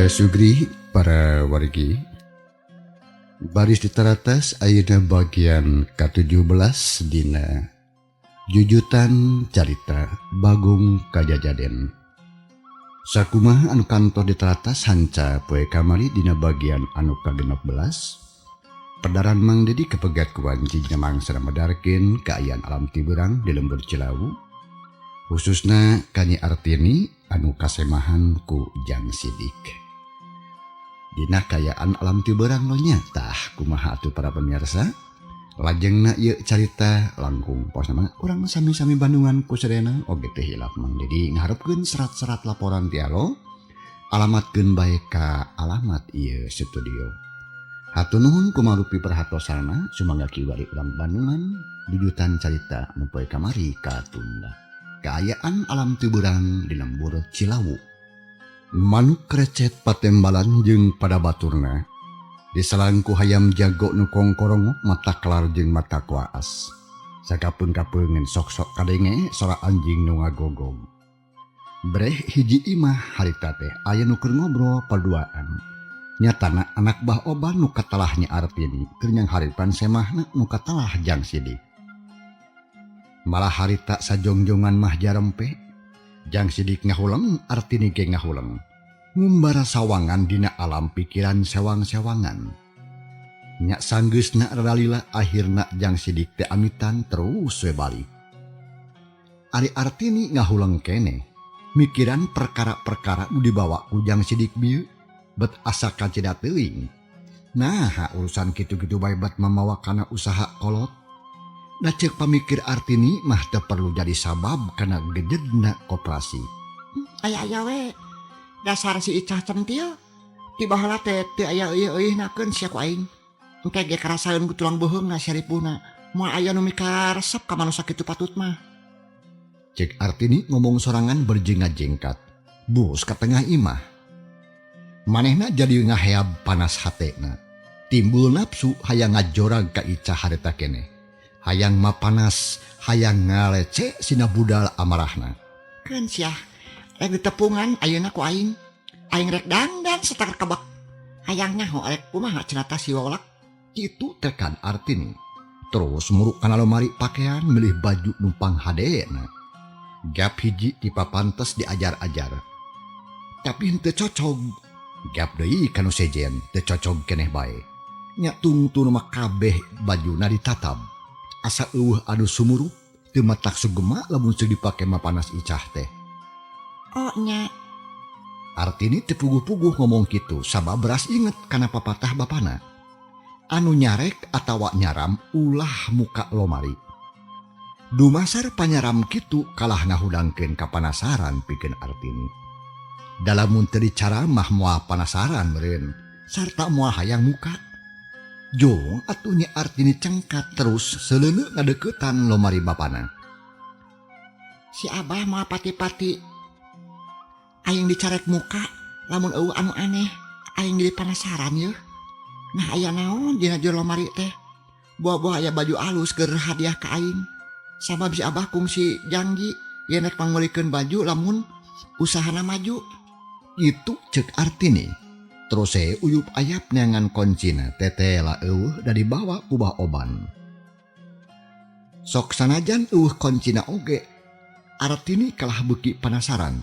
Sugri para wargi baris ditaratas ayeuna bagian ka-17 dina jujutan carita Bagong Kajajaden. Sakumaha anu kantos ditaratas hanca poe kamari dina bagian anu ka-16 pedaran Mang Dedi kapegat ku wanci dina mangsa medarkeun kaayaan alam tiberang di lembur Cilawu, khususna ka Nyi Artini anu kasemahan ku Jang Sidik. Dina kaayaan alam tiberang lo nya, tah kumaha atuh para pemirsa? Lajengna ieu carita langkung pos mah urang sami-sami Bandungan ku sadayana. Oge teu hilap Mang Dedi ngaharepkeun serat-serat laporan ti alo, alamatkeun bae ka alamat ieu studio. Hatur nuhun kumarupi perhatosana, sumangga kiwari urang Bandungan jujutan carita nu poe kamari katunda. Kaayaan alam tiberang di lembur Cilawu. Manuk recet patembalan jeung pada baturna disalangku hayam jago nu kongkorongok mata kelar jeung mata kuaas. Sakapeung-kapeungeun sok-sok kadenge sora anjing nu ngagogog. Breh hiji imah harita teh aya nu keur ngobrol paduaan. Nyatana anak Bah Oban nu katalah Nyi Artini keur nyanghareupan semahna nu katalah Jang Sidik. Malah harita sajongjongan mah jarempe. Jang Sidik ngahuleng, Artini ge ngahuleng. Ngumbara sawangan dina alam pikiran sewang-sewangan. Nya sanggeusna rada lila akhirna Jang Sidik teh amitan terus we balik. Ari Artini ngahuleng keneh. Mikiran perkara-perkara nu dibawa ku Jang Sidik bieu bet asa kacida teuing. Nah, urusan kitu-kitu bae bet mamawa kana usaha kolot. Da ceuk pamikir Artini mah teu perlu jadi sabab kana gejedna koperasi. Aya-aya we. Dasar si Icah centil. Ti baheula teh teu aya eueuh-eueuhnakeun sia ku aing. Engke ge karasaeun ku tulang beuheungna sia ripuhna. Moal aya nu mikaresep ka manusa kitu patut mah. Cek Artini ngomong sorangan berjengkat-jengkat. Bus ka tengah imah. Manehna jadi ngaheab panas hatena. Timbul nafsu hayang ngajorag ka Icah harita keneh. Hayang mapanas, hayang ngalece sina budal amarahna. Keun sia, rek ditepungan ayeuna ku aing. Aing rek dangdan satakar kebek. Hayang nyaho rek kumaha cenah tah si wawalak. Kitu tekan Artini. Terus muruk kana lomari pakaian milih baju numpang hadena. Gap hiji tipa pantes diajar-ajar. Tapi henteu cocog. Gap deui kanu sejen teu cocog keneh bae. Nya tungtun mah kabeh bajuna ditatab. Asa eueuh anu sumurup teu matak sugema lamun ceuk dipake mapanas Icah teh. Oh nya. Artini teu puguh-puguh ngomong kitu sabab beras inget kana papatah bapana. Anu nyarek atawa nyaram ulah muka lomari. Dumasar panyaram kitu kalah ngahudangkeun kapanasaran pikeun Artini. Da lamun teu dicaramah moal panasaran meureun sarta moal hayang muka. Jong atuh Nyi Artini cengkat terus seleuneu ngadeukeutan lomari bapana. Si Abah moal pati-pati aing dicarek muka lamun eueuh anu aneh aing jadi panasaran yeuh. Nah, aya naon dina jero lomari teh? Boa-boa aya baju alus keur hadiah ka aing. Sabab si Abah kungsi janji yen rek pangmeulikeun baju lamun usahana maju. Itu cek Artini. Terus saya uyup ayap neangan koncina tetela eueuh da dibawa ku Bah Oban. Sok sanajan eueuh koncina oge, Artini kalah beuki panasaran.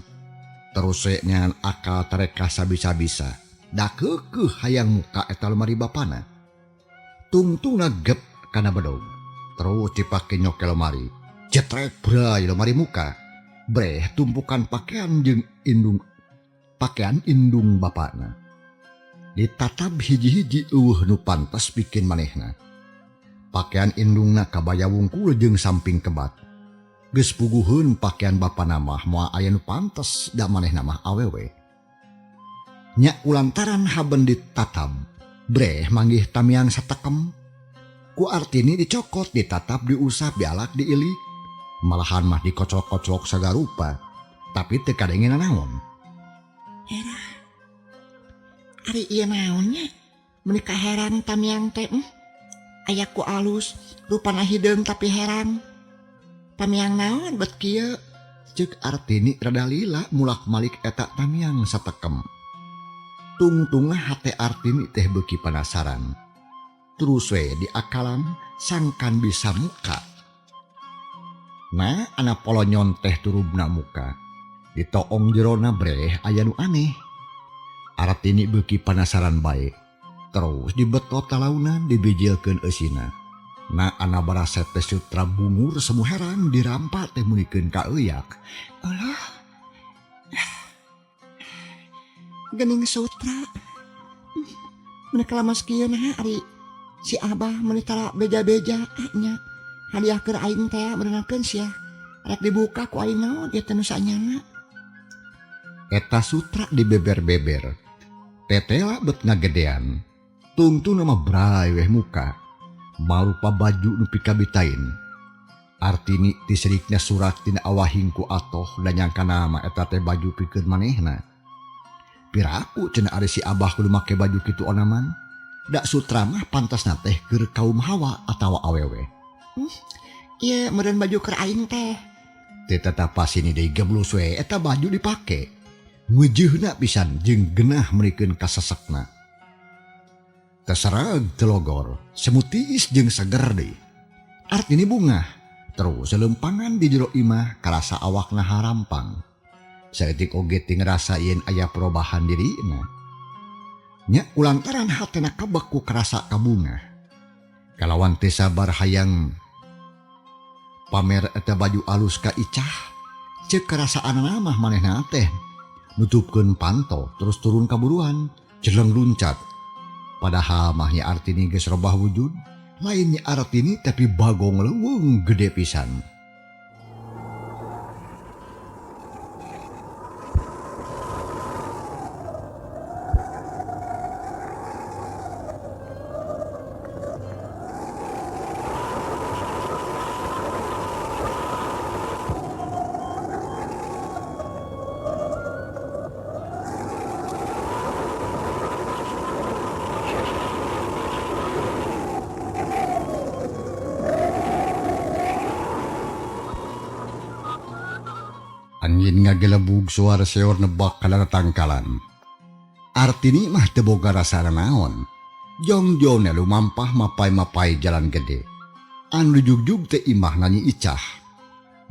Terus saya neangan akal tareka sabisa-bisa. Da keukeuh hayang muka eta lemari bapana. Tungtungna gep kana bedog. Terus dipake nyoke lemari. Cetrek bray lemari muka. Breh tumpukan pakaian jeung indung pakaian indung bapana. Ditatab hiji-hiji eueuh nu pantes bikin manehna. Pakaian indungna kabaya wungkul jeung samping kebat. Geus puguheun pakaian bapana mah moal aya nu pantes da manehna mah awewe. Nya kulantaran haben ditatab, breh manggih tamiang satekem. Ku Artini dicokot, ditatap, diusap, dialak, diilik. Malahan mah dikocok-kocok sagarupa, tapi teu kadenge nanaon. Era. Ari ieu naon nya? Meuni kaherang tamiang teh. Aya ku alus, rupana hideung tapi herang. Tamiang naon bet kieu? Cek Artini rada lila mulak-malik eta tamiang satekem. Tungtung hate Artini teh beuki panasaran. Terus we diakalan sangkan bisa muka. Nah, ana polonyon teh turubna muka. Ditoong jerona breh aya nu aneh. Artini beuki panasaran bae. Terus dibetot talaunan dibijilkeun eusina. Nah, ana baraset teh sutra bungur semu herang dirampa teh meunikeun ka euyak. Alah. Gening sutra. Meuni kalamas kieu nah ari si Abah meuni tara beja-beja nya. Hadiah keur aing teh meunangkeun sia. Rek dibuka ku aing naon ieu teh nu sanyana. Eta sutra dibeber-beber. Tetela bet ngagedean. Tungtungna mah bray weh muka. Marupa baju nu pikabitain. Artini tiserikna surat tina awahing ku atoh da nyangkana mah eta teh baju pikeun manehna. Piraku cenah ari si Abah kudu make baju kitu onaman. Da sutra mah pantasna teh keur kaum hawa atawa awewe. Ieu meureun baju keur aing teh. Teu tetap sini deui geblus we eta baju dipake. Ngeujeuna pisan jeung genah meurikeun kasesekna. Tesereg telogor, semutiis jeung seger deui. Artini bungah, terus selempangan di jero imah karasa awakna harampang. Saeutik oge teu ngarasa yen aya perubahan dirina. Nya kulantaran hatena kabek ku karasa kabungah. Kalawan teu sabar hayang pamer eta baju alus ka Icah, ceuk karasaanna mah manehna teh nutupkeun panto terus turun kaburuan, jeleng luncat. Padahal mah nya Artini geus robah wujud, lain nya Artini tapi bagong leuweung gede pisan. Angin ngagelebug suara seor nebak kana tangkalan. Artini mah teu boga rasa naon. Jong-jongna lumampah mapai-mapai jalan gede. Anu jugjug teh imahna Nyi Icah.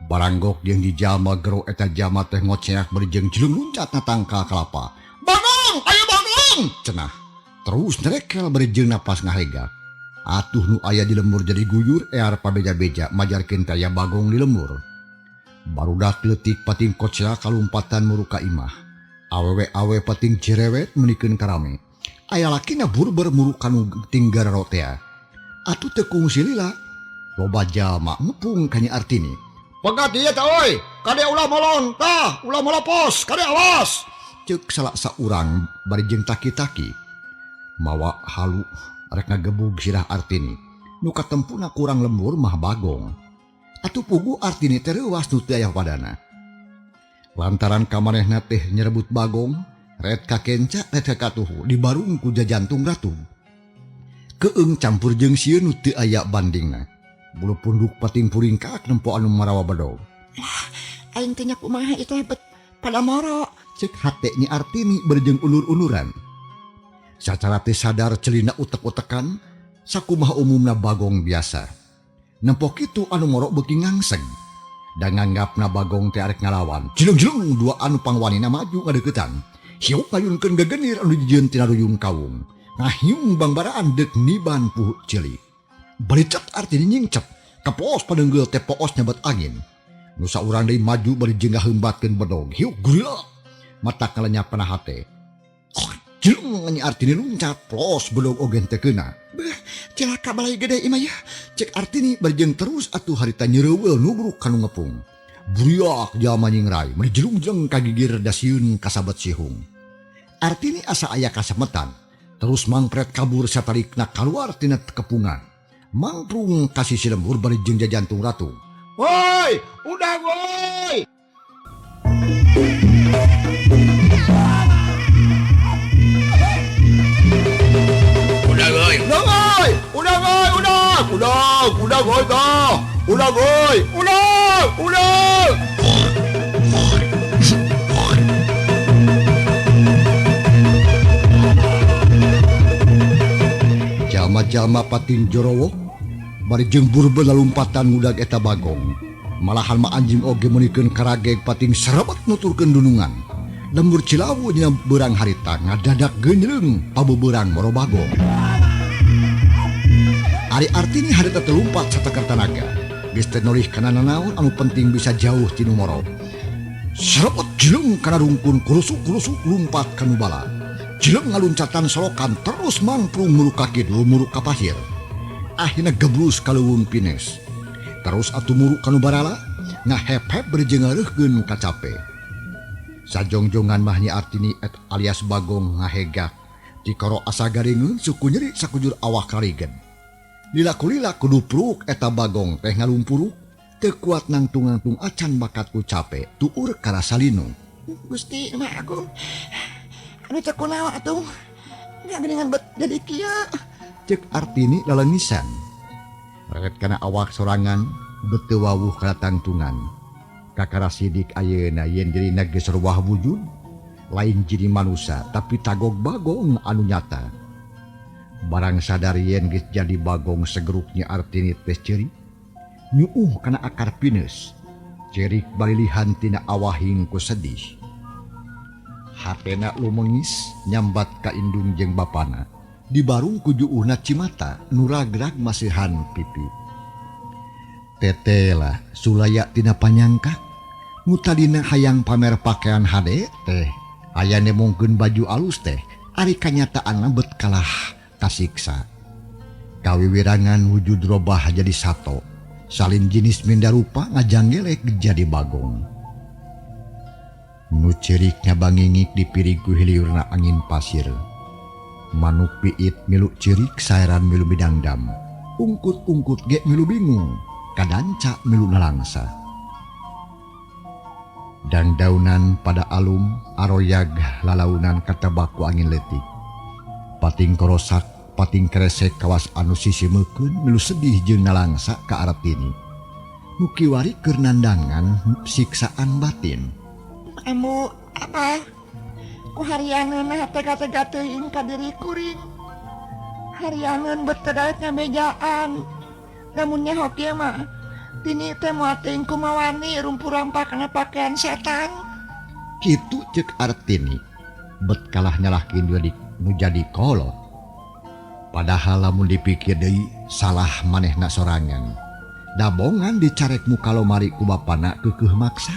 Baranggok jeung di jalma gero eta jalma teh ngoceak bari jeung jelung luncat na tangkal kalapa. Bagong, ayo bagong, cenah. Terus nerekel bari jeung napas ngahega. Atuh nu aya di lembur jadi guyur ear pabeja-beja majarkeun teh aya bagong di lembur. Barudak leutik pating kocea kalumpatan muruka imah. Awewe-awe pating cerewet menikeun karame. Aya lakina burber muruka nu tinggal rotea. Atuh teu kungsi lila. Loba jalma ngepung ka Nyi Artini. Pegat ieu teh euy, kade ulah molon, tah ulah molopos, kade awas. Ceuk salah saurang bari jeung taki-taki. Mawa halu rek ngagebug sirah Artini. Nu katempuna kurang lembur mah bagong. Atuh pugu Artini teh reuwas nu teu aya padana. Lantaran kamanehna teh nyerebut bagong, ret ka kenca ret ka katuhu dibarung ku jajantung ratu. Keung campur jeung sieun nu teu aya bandingna. Bulu punduk pating puringkak nempo anu marawa bedog. Lah, aing teh nya kumaha ieu teh bet pada moro. Ceuk hate Nyi Artini berjeng ulur-uluran. Sacara teh sadar celina utek-utekan, sakumaha umumna bagong biasa. Nempo kitu anu moro beuki ngangseg. Da nganggapna bagong teh arek ngalawan. Jelung-jelung dua anu pangwanina maju ngadeuketan. Hiuk ngayunkeun gegenir anu dijieun tina ruyung kawung. Ngahiung bangbaraan deuk niban puhut ceuli. Balicet Artini nyingcep. Kapos padeungeul teh poos nyabat angin. Nu saurang deui maju bari jeung ngaheumbatkeun bedog. Hiuk gurila. Mata kalenyapna hate. Jelung Nyi Artini luncat plos bedog oge teu keuna. Beuh, cilaka balai gede imah yeuh. Cek Artini barjeng terus atuh harita nyereuweul nubruk kanu ngepung. Buriak jalma nyingrai, meuni jelung-jeleng kagigir dasieun kasabat sihung. Artini asa aya kasemetan, terus mangpret kabur satarikna kaluar tina kepungan. Mangprung ka sisi lembur bari jeung jajantung ratu. Woi, udah woi. Udah woi. Udah woi, udah woi, udah. Udah, udah woi dah. Udah woi, udah, udah. Jalma-jalma pating jorowok bari jeung burbeun lalumpatan ngudag eta Bagong. Malahan mah anjing oge meunikeun karageg pating serebet nuturkeun dunungan. Lembur Cilawu dina beurang harita ngadadak geunreung pabebeurang moro Bagong. Ari Artini harita teh lumpat sateker tanaga. Geus teu nolih kana nanaon anu penting bisa jauh ti nu moro. Serebet jleng kana rungkun kurusuk-kurusuk lumpat ka nu bala. Jleng ngaluncatan solokan terus mangprung muruk ka kidul muruk ka pasir. Akhirna gebrus ka leuweung pines. Terus atuh muruk ka nu barala ngahep-hep bari jeung ngareuhkeun kacape. Sajongjongan mah Nyi Artini et alias Bagong ngahegak. Tikoro asa garingeun suku nyeri sakujur awak karigen. Lila-kulila kudu pruk eta Bagong teh ngalumpuruk. Teu kuat nangtung-nangtung acan bakat ku cape tuur karasa linu. Gusti mah aku anu teu kunaon atuh ngageuningan bet jadi kieu. Ceuk Artini lalengisan. Reret kana awak sorangan bet teu wawuh kana tangtungan. Kakara sidik ayeuna yen dirina geus ruwah wujud lain jiri manusa tapi tagog Bagong anu nyata. Barang sadar yen geus jadi Bagong segeruk Nyi Artini teh ceurik. Nyuuh kana akar pinus. Cerik balilihan tina awahing ku sedih. Hatena lumengis nyambat ka indung jeung bapana. Dibarung ku juuhna cimata nu ragrag masihan pipi. Tetelah sulaya tina panyangka. Nu tadina hayang pamer pakaian hade teh. Aya nemongkeun baju alus teh. Ari kanyataanna bet kalah kasiksa. Kawiwirangan wujud robah jadi sato. Salin jinis mindarupa ngajanggelek jadi Bagong. Nu ciriknya bangingik dipirig ku hiliurna angin pasir. Manuk piit milu cirik saeran milu bidangdam. Ungkut-ungkut ge milu bingung, kadanca milu nalangsa. Dangdaunan pada alum aroyag lalaunan katabak ku angin leutik. Pating korosak pating kresek kawas anu sisi meukeun milu sedih jeung nalangsa ka Artini. Nu kiwari keur nandangan siksaan batin. Ambu apa? Ku harianeun tega-tega teuing ka diri kuring. Harianeun bet teu daek ngabejaan. Lamun nyaho kieu mah tini teh moal teuing kumawani rumpur rampak kana pakaian setan. Kitu ceuk Artini. Bet kalah nyalahkeun nu jadi kolot. Padahal lamun dipikir deui salah manehna sorangan. Dabongan dicarek muka lomari ku bapana keukeuh maksa.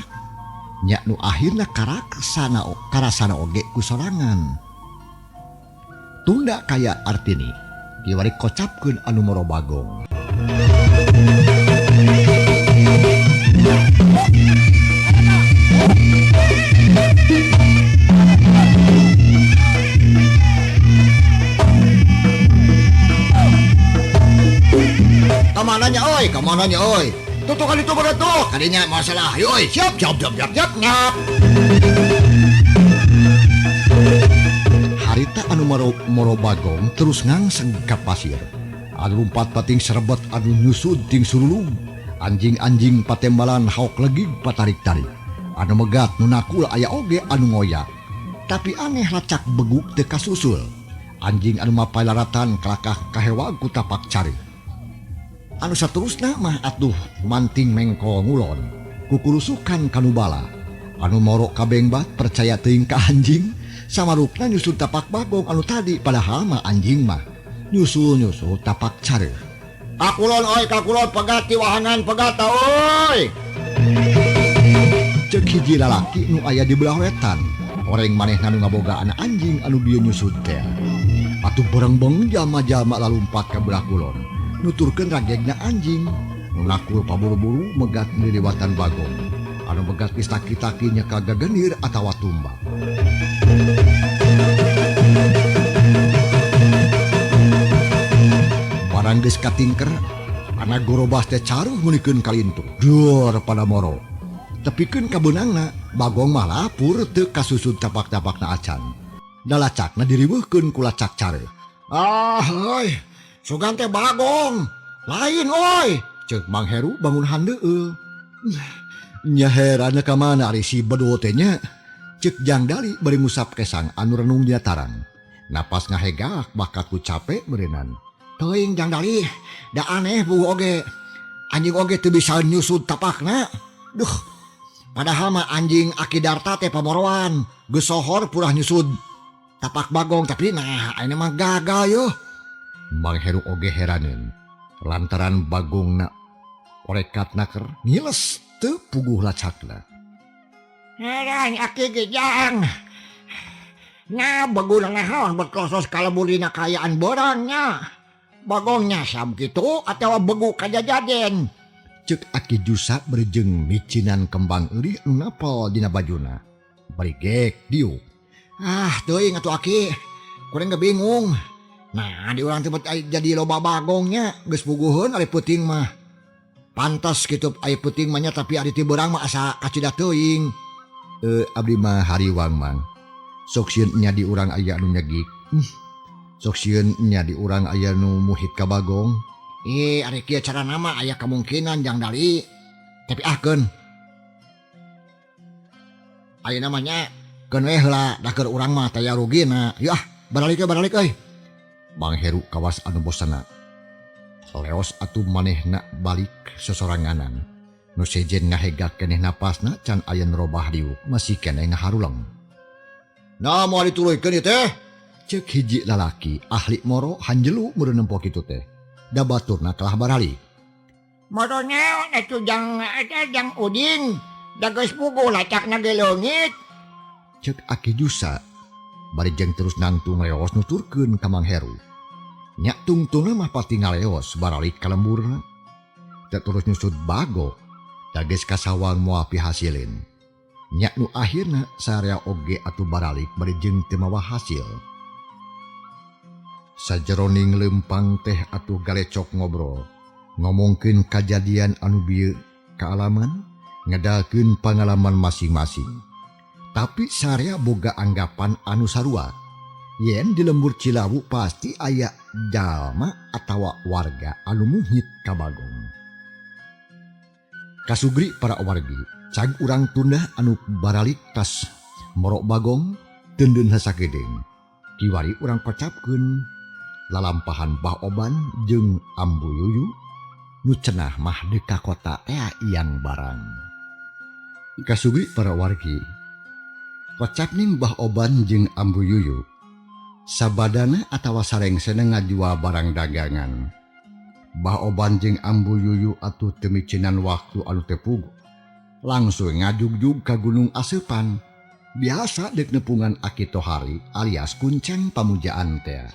Nya nu akhirna karasana oge ku sorangan. Tunda kaya Artini kiwari kocapkeun anu moro Bagong. Kamananya oi, kamananya oi. Tutukan itu pada tuh, kadinya masalah. Yoi, siap, siap, siap, siap, siap, ngap. Harita anu moro Bagong terus ngangseng ka pasir. Anu lumpat pating serebet anu nyusud ting surulung. Anjing-anjing patembalan haok legig patarik-tarik. Anu megat nu nakul aya oge anu ngoyak. Tapi aneh lacak beguk teu kasusul. Anjing anu mapay laratan kalakah kahewag ku tapak cari. Anu saterusna mah atuh manting mengkol ngulon. Kukurusukan kanu bala. Anu moro kabengbat percaya teuing ka anjing. Samarupna nyusul tapak Bagong anu tadi padahal mah anjing mah nyusul-nyusul tapak careuh. Kakulon oi kakulon pegat ti wahangan pegat oi. Ceuk hiji lalaki nu aya di belah wetan. Oreng manehna nu ngaboga anak anjing anu bieu nyusud teh. Atuh berengbeng jalma-jalma lalumpat ka belah kulon. Nuturkeun ragegna anjing. Nu nakul paburu-buru megat niliwatan Bagong. Anu megat geus taki-taki nya kagagenir atawa tumbak. Barang geus katingker, anak gorobas teh caruh meunikeun kalintu. Dor pada moro. Tepikeun ka beunangna, Bagong mah lapur teu kasusud tapak-tapakna acan. Dalacakna diriweuhkeun ku lacak careuh. Ah, euy, sugan teh Bagong. Lain oi, ceuk Mang Heru bangun handeueul. Nya heran ka mana ari si bedul teh nya. Ceuk Jang Dali bari ngusap kesang anu renung dina tarang. Napas ngahegak bakat ku capek meureunnan. Teuing Jang Dali, da aneh puguh oge. Anjing oge teu bisa nyusud tapakna. Duh, padahal mah anjing Aki Darta teh pamoroan, geus sohor purah nyusud tapak Bagong, tapi nah ayeuna mah gagal yeuh. Mang Heru oge heraneun lantaran Bagongna orekat naker ngiles teu puguh lacakna. Heran aki ge Jang. Nya beguna naon berkosos kalebur dina kaayaan beurang nya. Bagongnya sam kitu atawa begu kajajaden. Cek Aki Jusa berjeng micinan kembang eurih anu napel dina bajuna. Bari gek diuk. Ah, teuing atuh aki. Kuring ge bingung. Nah, di urang teh jadi loba bagongnya, geus puguheun ari peuting mah. Pantas kitu ari peuting mah nya, tapi ari ti beurang mah asa kacida teuing. Abdi mah hariwang mang. Sok sieun nya di urang aya anu nyegik. Sok sieun nya di urang aya nu muhit ka Bagong. Ih, ari kieu carana mah aya kemungkinan Jang Dali. Tapi ah keun. Ayeuna mah nya keun we heula da keur urang mah taya rugina. Yeuh ah, baralik we baralik euy. Mang Heru kawas anu bosana. Leos atuh manehna balik sosoranganan. Nu sejen ngahegak keneh napasna can aya nu robah diuk masih keneh ngaharuleng. Nah, moal dituluykeun ieu teh. Cek hiji lalaki ahli moro hanjelu meureun nempo kitu teh. Da baturna kalah baralik. Moronya atuh jang eta jang Udin. Da geus puguh lacakna ge leungit. Cek Aki Jusa bari jeung terus nangtung leos nuturkeun ka Mang Heru. Nya tungtungna mah pasti ngaleos baralik ka lemburna. Teu terus nyusud bago. Da geus kasawang moal pihasileun. Nya nu akhirna sarea oge atuh baralik bari jeung teu mawa hasil. Sajeroning lempang teh atuh galecok ngobrol, ngomongkeun kajadian anu bieu kaalaman, ngedalkeun pangalaman masing-masing. Tapi sarea boga anggapan anu sarua. Yen di lembur Cilawu pasti aya jalma atawa warga anu muhit ka Bagong. Kasugri para wargi, cag urang tunda anu baralik tas morok Bagong tendeun hasakedeung. Kiwari urang kocapkeun lalampahan Bah Oban jeung Ambu Yuyu nu cenah mah deuk ka kota tea iang barang. Kasugri para wargi, kocap ning Bah Oban jeung Ambu Yuyu sabadana atawa sarengsena ngajual barang dagangan. Bah Oban jeung Ambu Yuyu atuh teu micinan waktu anu teu puguh. Langsung ngajugjug ka Gunung Aseupan. Biasa deuk nepungan Aki Tohari alias kuncen pamujaan teh.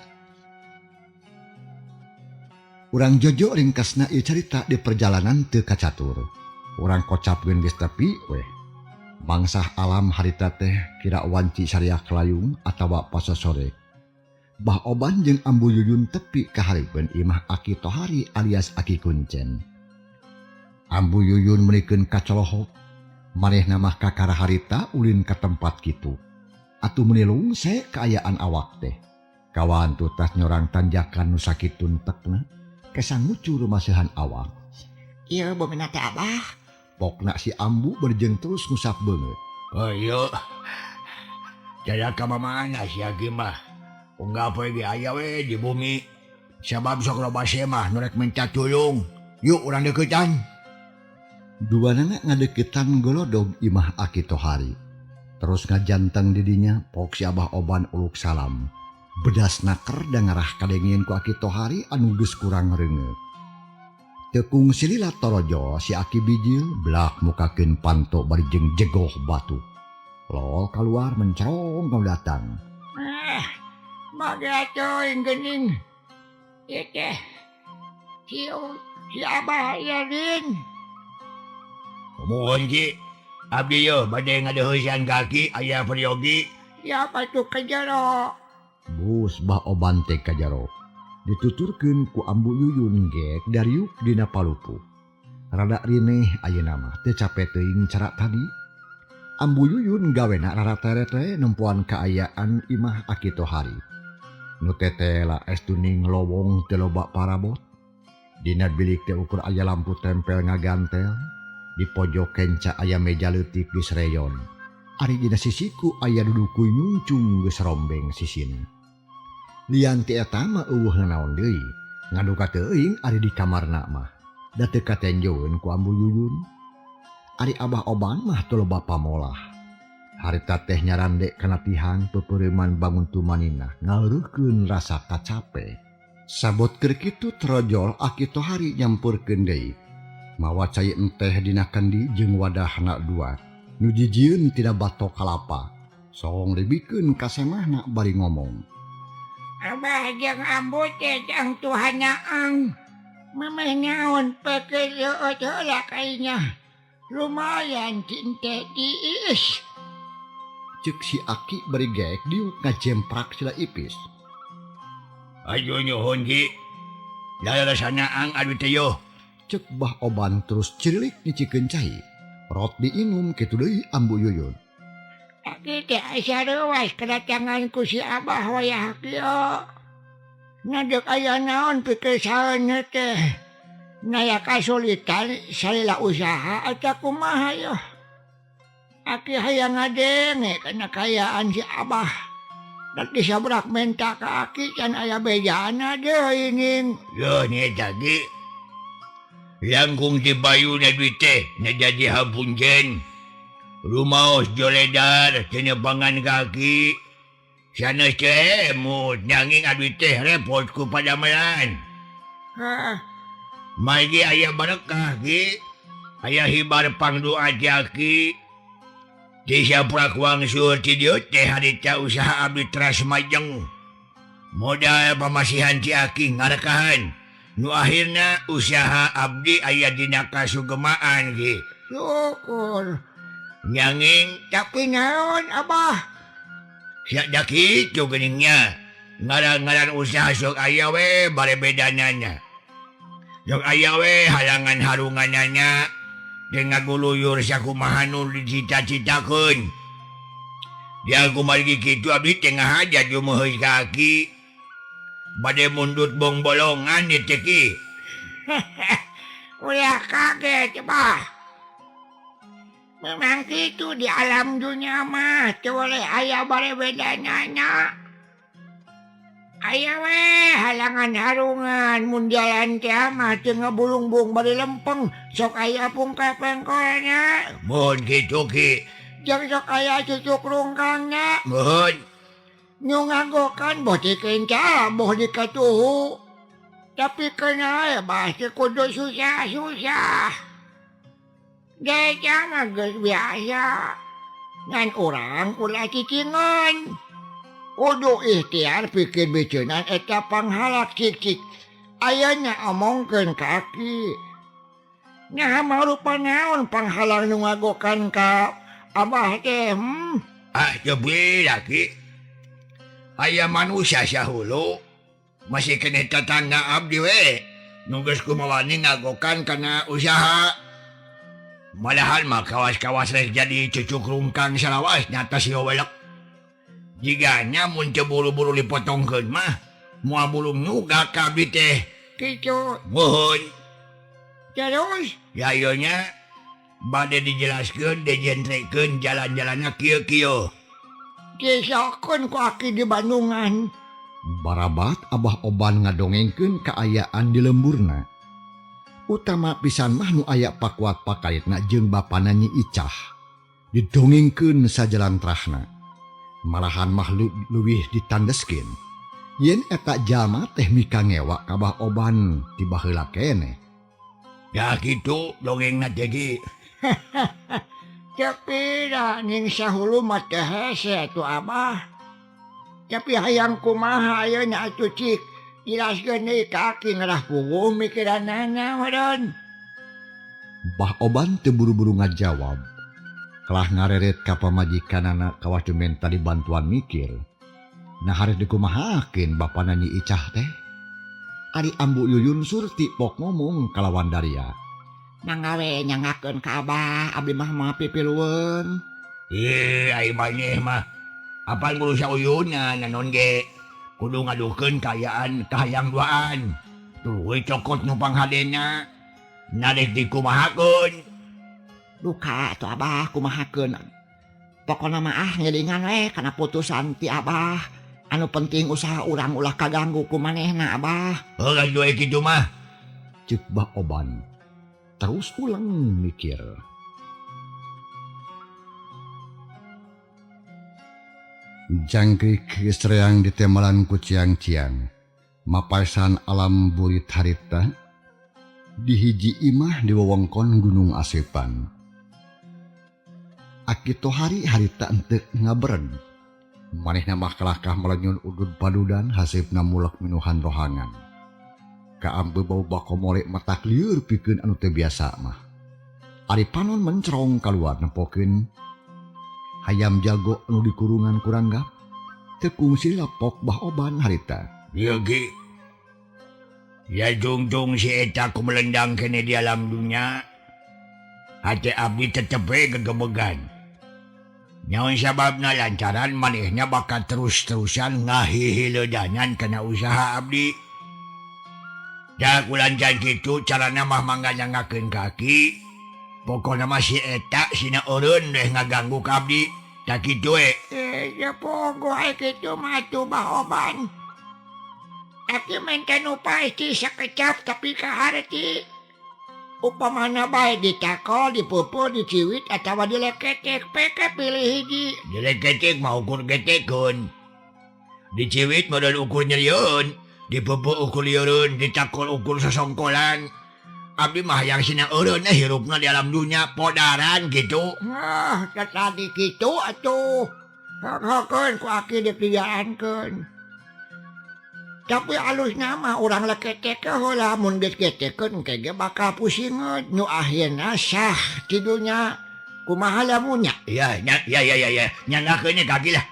Urang jojo ringkasna ieu carita di perjalanan teu kacatur. Urang kocapkeun geus tepi weh. Mangsah alam harita teh kira wanci sariak layung atawa pasosore. Bah Oban jeung Ambu Yuyun tepi ka hareupeun imah Aki Tohari alias Aki Kuncen. Ambu Yuyun meunikeun kacolohok. Manehna mah kakara harita ulin ka tempat kitu. Atuh meuni lungse kaayaan awak teh. Kawan tutas nyorang tanjakan nu sakitun tekna. Kesang ngucur masihan awak. Ieu bumina teh Abah. Pokna si Ambu berjeng terus ngusap beungeut. Oh iya. Jaya ka mamana sia ge mah. Unggal poe ge aya we di bumi. Sabab sok loba semah nu rek minta tulung. Yuk urang deuketan. Duanana ngadeukeutan golodog imah Aki Tohari. Terus ngajanteng didinya pok si Abah Oban uluk salam. Bedas naker da ngarah kadengieun ku Aki Tohari anu geus kurang reungeut. Teu kungsi lila torojo si Aki Bijil blak mukakeun panto bari jeung jegoh batu. Lol kaluar mencerong kau datang. Bagi atuh geuning. Ieu teh. Si Abah Yadin. Mohon Ki, abdi yeuh bade ngadeuheusan kaki aya peryogi. Ya apa tuh ka jero? Bus Bah Oban teh ka jero. Dituturkeun ku Ambu Yuyun gek dariuk dina palupuh. Rada rineh ayeuna mah teu cape teuing cara tadi. Ambu Yuyun gawena rara tere-tere nempoan kaayaan imah Aki Tohari. Nu tetela es tuning lowong teu loba parabot. Dina bilik teh ukur aya lampu tempel ngagantel. Di pojok kenca aya meja leutik geus reyon. Ari dina sisiku aya duduku nyungcung geus rombeng sisina. Lian ti eta mah eueuh nanaon deui. Ngaduka teuing ari di kamarna mah. Da teu katenjoeun ku Ambu Yuyun. Ari Abah Oban mah teu loba pamolah. Harita teh nyarande kana tihang peupeureuman bangun tumaninah ngaleureurkeun rasa kacape. Sabot keur kitu trojol Aki Tohari nyampurkeun deui. Mawa cai enteh dina kendi jeung wadahna dua. Nu jijieun tina batok kalapa. Song dibikeun ka semahna bari ngomong. Abah jeung ambu teh jang Tuhan nyaang. Memeh naon peke leueut heula kainya. Lumayan cinte diis. Ceuk si Aki bari geek diuk ngajemprak sila ipis. Ayo nyuhun Ki. Lalasa nyaang adu teh yo. Ceuk Bah Oban terus cirilik nyicikeun cai. Rot diinum kitu deui Ambu Yuyun. Aki teh asa reuas kedatangan ku si Abah wayah kieu. Ngadeuk aya naon pikeun saeun teh. Naya kasulitan salila usaha atawa kumaha yoh. Aki hayang ngadenge kana kaayaan si Abah. Dan disabrak menta ka aki can aya bejana deui ning. Yo nya eta Ki. Langkung ti bayuna duit teh nya jadi hapunjen. Rumaos joledar teu nepangan kaki. Sanes teh emut nanging abdi teh repot ku padamelan. Heeh. Margi aya berkah Ki. Aya hibar pangdoa ti aki. Ti saprak wangsul ti dieu teh harita usaha abdi teras majeng. Modal pamasihan ti aki ngarekahan. Nu akhirna usaha abdi aya dina kasugemaan Ki. Syukur. Nanging tapi naon Abah? Sia da kitu geuning nya. Ngaran-ngaran usaha sok aya we bare bedanana. Sok aya we halangan harunganana. Jeung ngaguluyur sakumaha nu dicita-citakeun. Dia kumargi kitu abdi teh ngahaja jumeuheus ka aki. Bade mundut bongbolongan ieu teh Ki. Ulah kaget Bah. Memang kitu di alam dunia mah teu boleh aya bare bedanana. Aya we halangan harungan mun jalan teh mah teu ngebulungbung bari lempeng sok aya pungka pengkolna. Mun kitu Ki. Jeung sok aya cucuk rungkangna. Muhun. Nu nganggokan boh dikenca boh dikatuhu. Tapi kena bah teu kudu susah-susah. Deca mah geus biasa. Ngan urang ulah cicingan. Kudu ikhtiar pikir biceunan eta panghalak cicik. Ayeuna omongkeun ka aki. Naha marupa naon panghalang nu ngagokan ka Abah teh? Ah teu beda Ki. Aya manusia sahulu masih keneh tetangga abdi we. Nu geus kumawani ngagokan kana usaha. Malahan mah kawas-kawas rek jadi cucuk rungkang salawas nyata si welek. Jigana mun teu buru-buru dipotongkeun mah moal bulung nyuga ka abdi teh. Kitu. Muhun. Terus? Ya ieu nya bade dijelaskeun dijentrekeun jalan-jalanna kieu-kieu. Disokeun ku aki di Bandungan. Barabat Abah Oban ngadongengkeun kaayaan di lemburna. Utama pisan mah nu aya pakuat pakaitna jeung bapana Nyi Icah. Didongengkeun sajalantrahna. Malahan mah leuwih ditandeskeun. Yen eta jalma teh mika ngewa ka Abah Oban ti baheula keneh. Ya kitu dongengna teh Ki. Tapi da ning sahulu mah teh hese atuh Abah. Tapi hayang kumaha ayeuna atuh cik. Jelaskeun deui ka aki ngarah puguh mikiranana meureun. Bah Oban teu buru-buru ngajawab. Kalah ngareret ka pamajikanana kawas menta dibantuan mikir. Nah harus dikumahakeun bapana Nyi Icah teh. Ari Ambu Yuyun Surti pok ngomong kalawan daria. Mangga we nyangakeun ka Abah, abdi mah moal pipilueun. Ih, ai maneh mah. Apal guru sauyunna nanon ge. Kudu ngadukeun kaayaan kahayang duaan. Tuluy cokot nu panghadena. Narek dikumahakeun. Duka atuh Abah kumahakeun. Pokona mah ah ngilingan we kana putusan ti Abah. Anu penting usaha urang ulah kaganggu ku manehna Abah. Heuh atuh kitu mah. Ceuk Bah Oban. Terus ulang mikir. Jangkrik geus reang ditemalan ku ciang-ciang. Mapaesan alam burit harita di hiji imah di wewengkon Gunung Asepan. Aki Tohari harita henteu ngabereg. Manehna mah kalakah melenyun udud padudan haseupna mulek minuhan rohangan. Kaambe bau bakomole matak lieur pikeun anu teu biasa mah. Ari panon mencrong kaluar nempokeun hayam jago anu dikurungan kuranggap. Teu kungsi lapok Bah Oban harita. Ieu ge. Ya jungtung si eta ku melendang kene di alam dunya. Hate abdi tetep we gegebegan. Nyaon sababna lantaran manehna bakal terus-terusan ngahihiledanan kana usaha abdi. Da kulancan kitu carana mah mangganyangakeun kaki. Pokona mah si eta sina eureun deh ngaganggu ka abdi. Tak kitu we. Ya pogo ai kitu mah atuh Bah Oban. Aki menta nu pasti sakecap tapi kaharti. Upamana bae ditakol, dipupul, diciwit atawa dileketek, peke pilih hiji. Dileketek mah ukur getekeun. Diciwit modal ukur nyerieun, dipupul ukur lieureun, ditakol ukur sosongkolan. Abdi mah hayang sina eureun hirupna di alam dunya podaran kitu. Hah, tadi kitu atuh. Hok-hokeun ku aki dipijaankeun. Tapi alusna mah urang leketek heula mun geus getekeun engke ge bakal pusingeun nu akhirna sah tidunya. Kumaha lamunnya? Ya ya ya ya ya nyangakeun kaki lah.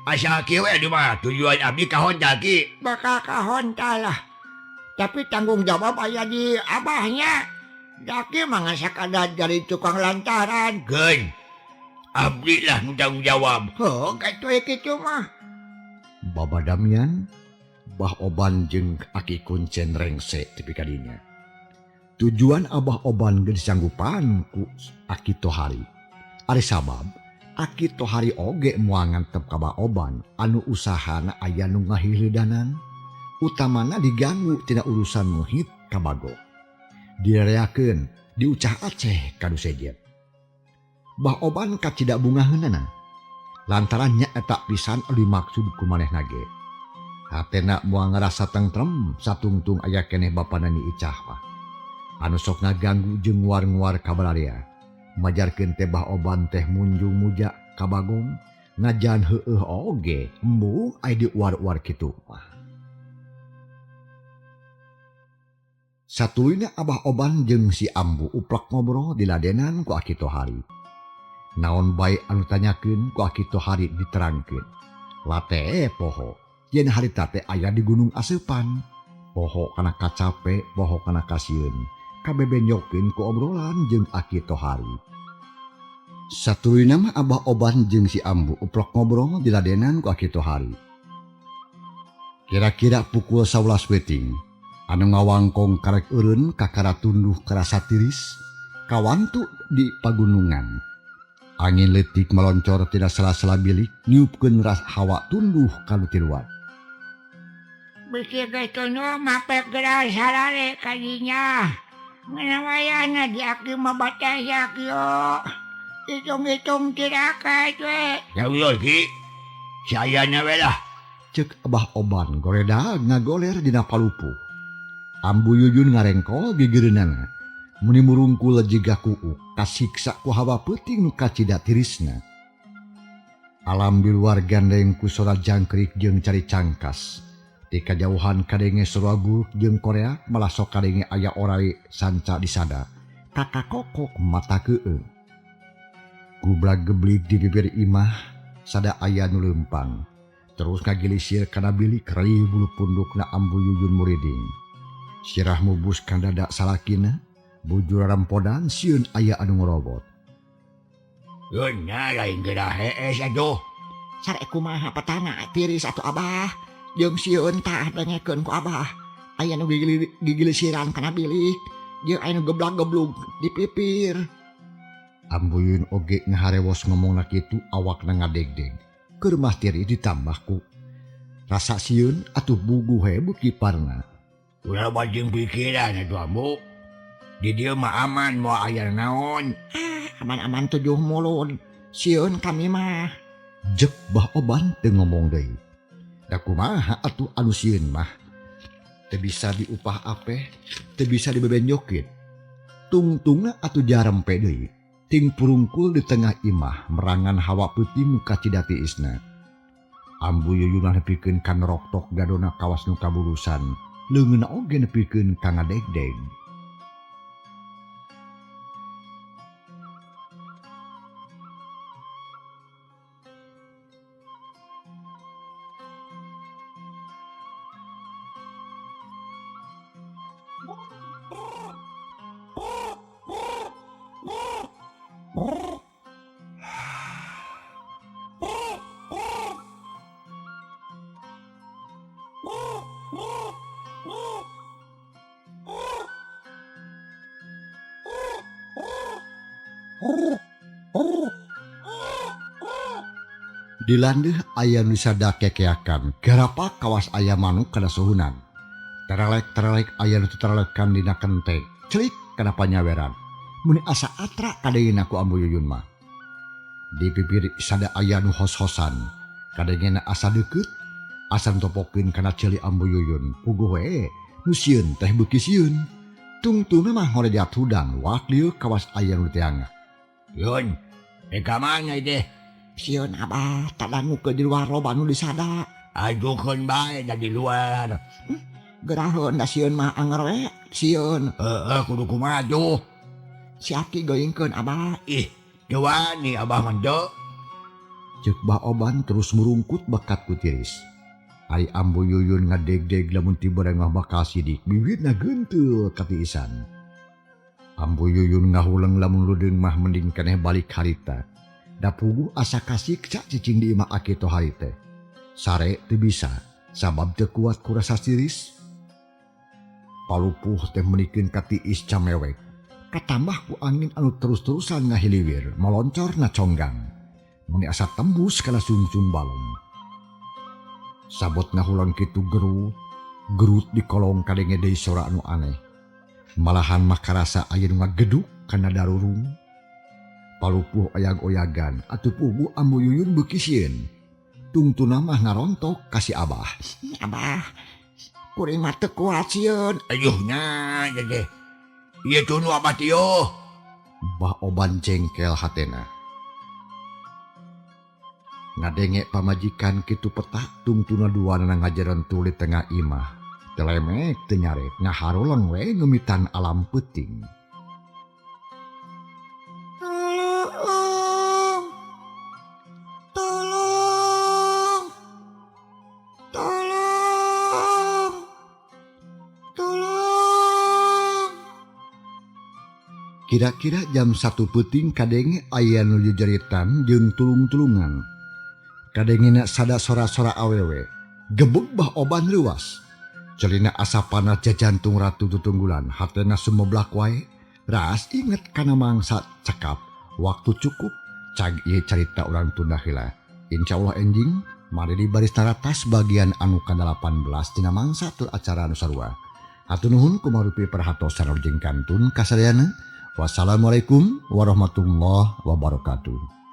Asa kieu we aduh mah tujuan abdi ka honta ki. Bakal ka honta lah. Tapi tanggung jawab aya di abahnya. Daki mah ngasakada dari tukang lantaran. Geun. Abdi lah nu tanggung jawab. Heuh, kitu kitu mah. Baba Damian, Bah Oban jeung Aki Kuncen rengse tepi ka dinya. Tujuan Abah Oban geus disanggupan ku Aki Tohari. Ari sabab Aki Tohari oge moal ngantep ka Bah Oban anu usahana aya nu ngahilidanan, utamana diganggu tina urusan muhit ka Bagong. Direakeun, diucah aceh ka nu sejen. Bah Oban kacida bungaheunana. Lantaran nya eta pisan anu dimaksud ku manehna ge. Hatena moal ngarasa tentrem satungtung aya keneh bapana Nyi Icah mah. Anu sok ngaganggu jeung nguar-nguar ka balarea. Majarkeun teh Bah Oban teh munjung muja ka Bagong ngajan heueuh oge embung aya diuar-uar kitu mah. Satuluyna Abah Oban jeung si Ambu uplak ngobrol di ladenan ku Aki Tohari. Naon bae anu tanyakeun ku Aki Tohari diterangkeun. Late poho yen harita teh aya di Gunung Asepan. Poho kana kacape, poho kana kasieun. Kabebenyokeun ku obrolan jeung Aki Tohari. Satuluyna mah Abah Oban jeung si Ambu uplok ngobrol di ladenan ku Aki Tohari. Kira-kira pukul 11 weting, anu ngawangkong karek eureun kakara tunduh karasa tiris, kawantu di pagunungan. Angin leutik meloncor tina sela-sela bilik, niupkeun ras hawa tunduh ka nu tiluan. Bisi geus tunduh mah pek geura sarare ka dinya. Nganawayana di aki mah batayak yo. Hitung-hitung tirakat we. Ya ulah ki. Sayana we lah. Ceuk Abah Oban goredag ngagoler dina palupuh. Ambu Yuyun ngarengkol gigireunana. Meni murungkul jiga kuuk kasiksa ku hawa peuting nu kacida tirisna. Alam di luar gandeng ku sora jangkrik jeung cari cangkas. Di kajauhan kadenge sora guruk jeung korea malah sok kadenge aya orai sanca disada. Kakak kokok mata keung. Gublag geblig di bibir imah sada aya nu leumpang. Terus ngagilisir kana bilik reuih bulu pundukna Ambu Yuyun muriding. Sirah mubus kana dada salakina. Bujur rampodan sieun aya anu ngorobot. Geuna lain geura hees atuh. Sarek kumaha petana tiris atuh Abah. Jeung sieun tah dengekeun ku Abah. Aya nu gigilisiran kana bilik, jeung aya nu geblak-geblug di pipir. Ambu Yuyun oge ngaharewos ngomongna kitu awakna ngadegdeg. Keur mah tiris ditambah ku Rasa sieun atuh buguh we beuki parna. Ulah loba jeung pikiran atuh Ambu. Di dieu mah aman moal aya naon. Ah, aman-aman tujuh mulud. Sieun kami mah. Jek Bah Oban teu ngomong deui. Da kumaha atuh anu sieun mah? Teu bisa diupah apeh, teu bisa dibebenjokeun. Tungtungna atuh jarempe deui. Ting purungkul di tengah imah merangan hawa peuting nu kacida tiisna. Ambu Yuyun nepikeun ka neroktok gadona kawas nu kaburusan. Leungeunna oge nepikeun ka ngadegdeg. Di landeuh aya nu sada kekeakan, garapa kawas aya manuk kana suhunan. Terelek-terelek aya nu teterelekan dina kenteng, celik kana panyaweran. Mun asa atra kadeungna ku Ambu Yuyun mah. Di pipir sada aya nu hos-hosan, kadengena asa deukeut, asa topokeun kana ceuli Ambu Yuyun. Puguh we, nu sieun teh beuki sieun. Tungtungna mah ngorejat hudang, wak lieu kawas aya nu teanga. Yun, ka mana teh? Sieun Abah, tadangu ke di luar loba nu disada. Ajukeun bae da di luar. Geraheun da sieun mah anger we, sieun. Heeh, kudu kumaha tuh? Si Aki geuingkeun Abah. Ih, teu wani Abah mah teu. Ceuk Bah Oban terus murungkut bakat ku tiris. Ari Ambu Yuyun ngadegdeg lamun tiba mah bakal sidik, bibirna geunteul katiisan. Ambu Yuyun ngahuleng lamun leudeung mah mending keneh balik harita. Da puguh asa kasiksa cicing di imah Aki Tohari teh. Sare teu bisa, sabab teu kuat ku rasa siris. Palupuh teh menikeun ka tiis camewek. Katambah ku angin anu terus-terusan ngahiliwir, moloncor na conggang. Meni asa tembus kana sungsung balong. Sabot ngahulang kitu geru, gerut di kolong kadenge deui sora anu aneh. Malahan mah karasa aya nu ngageduk kana darurung. Palupuh oyag-oyagan atuh puguh Ambu Yuyun beuki sieun. Tungtuna mah ngarontok ka si Abah. Abah, kuring mah teu kuat sieun. Ayuh nya teh. Ieu tunu Abah teu. Bah Oban jengkel hatena. Ngadenge pamajikan kitu petak tungtuna duanana ngajerentul di tengah imah. Telemek teu nyarek ngaharolong we ngemitan alam peuting. Tolong. Tolong. Tolong. Tolong. Kira-kira jam 1 peuting kadenge aya nu jejeritan jeung tulung-tulungan. Kadengena sada sora-sora awewe. Gebeg Bah Oban leuwas. Celina asa panas jajantung ratu tutunggulan, hatena sumeblak wae. Ras inget kana mangsa cekap. Waktu cukup, cag ieu carita urang tunda heula. Insyaallah enjing mari di baris taratas bagian anu ka-18 dina mangsa tur acara anu sarua. Hatur nuhun kumarupi perhatosan jeung kantun kasadayana. Wassalamualaikum warahmatullahi wabarakatuh.